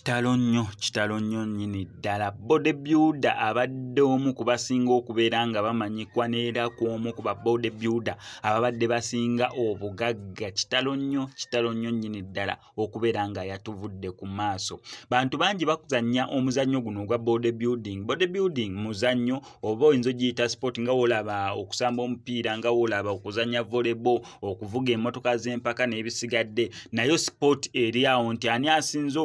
Kitalo nnyo nnyini ddala. Bodybuilder abadde omu ku basinga okubeera nga bamanyikwa n'era ku omu ku ba bodybuilder ababadde basinga obugagga. Kitalo nnyo nnyini ddala okubeera nga yatuvudde ku maaso. Bantu bangi bakuzannya omuzannyo guno ogwa bodybuilding. Bodybuilding muzannyo oba oyinza ogiyita sport, nga w'olaba okusamba omupiira, nga w'olaba okuzannya volleyball, okuvuga emmotoka z'empaka n'ebisigadde. Nayo sport eri awo nti ani asinze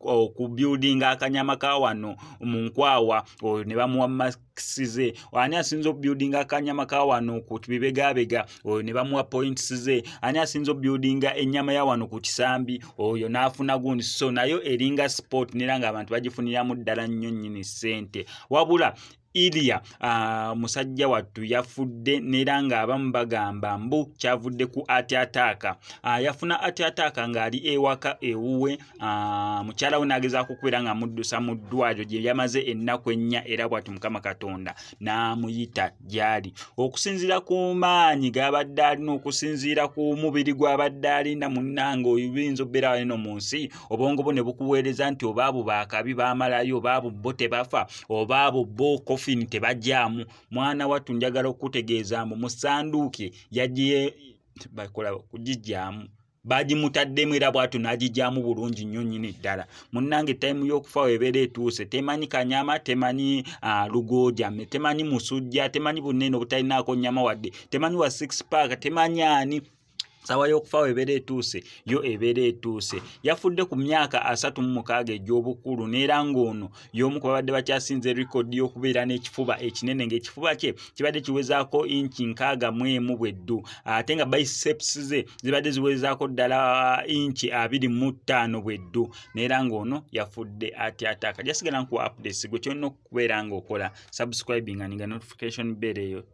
okubuildinga akanyama ka wano mu nkwawa, oyo ne bamuwa marks ze. Ani asinze okubuildinga akanyama ka wano ku bibegabega, oyo ne bamuwa points ze. Ani asinze okubuildinga ennyama ya wano ku kisambi, oyo n'afuna gundi. So nayo eringa sport nera ng'abantu bagifuniramu ddala nnyo nnyini ssente. Wabula Ilia musajja wattu yafudde n'era ng'abamu bagamba mbu kyavudde ku heart attack. Yafuna heart attack ng'ali ewaka ewuwe, mukyala we n'agezaako okubeera ng'amuddusa mu ddwaliro gye yamaze ennaku 4, era bw'ati Mukama Katonda n'amuyita gy'ali. Okusinziira ku maanyi g'abadde alina, okusinziira ku mubiri gw'abadde alina, munnange oyo biyinza okubeera eno mu nsi, obwongo bwo ne bukuweereza nti oba abo baakabi baamalayo, oba abo bo tebafa, oba abo bo coffin tebajjaamu. Mwana wattu njagala okukutegeeza mbu mu ssanduuke yagiye bakola kugijjaamu, bagimutaddemu era bw'atyo n'agijjaamu bulungi nnyo nnyini ddala. Munnange tayimu y'okufa weebeera etuuse, temanyi kanyama, temanyi lugooja, temanyi musujja, temanyi bunene obutalinaako nnyama wadde, temanyi wa six pack, temanyi ani. Sawa y'okufa weebeera etuuse, yo ebeera etuuse. Yafudde ku myaka 36 egy'obukulu, n'era ng'ono y'omu ku babadde bakyasinze rekodi y'okubeera n'ekifuba ekinene, ng'ekifuba kye kibadde kiwezaako inchi 61 bweddu, ate nga biceps ze zibadde ziwezaako ddala inchi 25 bweddu. N'era ng'ono yafudde heart attack. Jasigala nkuwa updates, gwe kyolina okubeera ng'okola subscribing and notification bell eyo.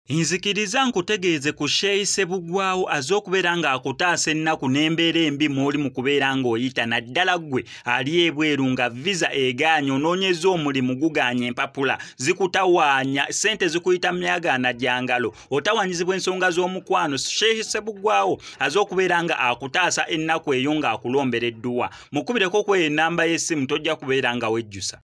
Nzikiriza nkutegeeze ku Sheikh Ssebugwawo azze okubeera ng'akutaasa ennaku n'embeera embi mw'oli mu kubeera ng'oyita, naddala ggwe ali ebweru nga visa egaanye, onoonyeza omulimu gugaanye, empapula zikutawaanya, ssente zikuyita myagaana gya ngalo, otawaanyizibwa ensonga z'omukwano. Sheikh Ssebugwawo azze okubeera nga akutaasa ennaku eyo ng'akulombera edduwa. Mukubireko ku ennamba y'essimu, tojja kubeera nga wejjusa.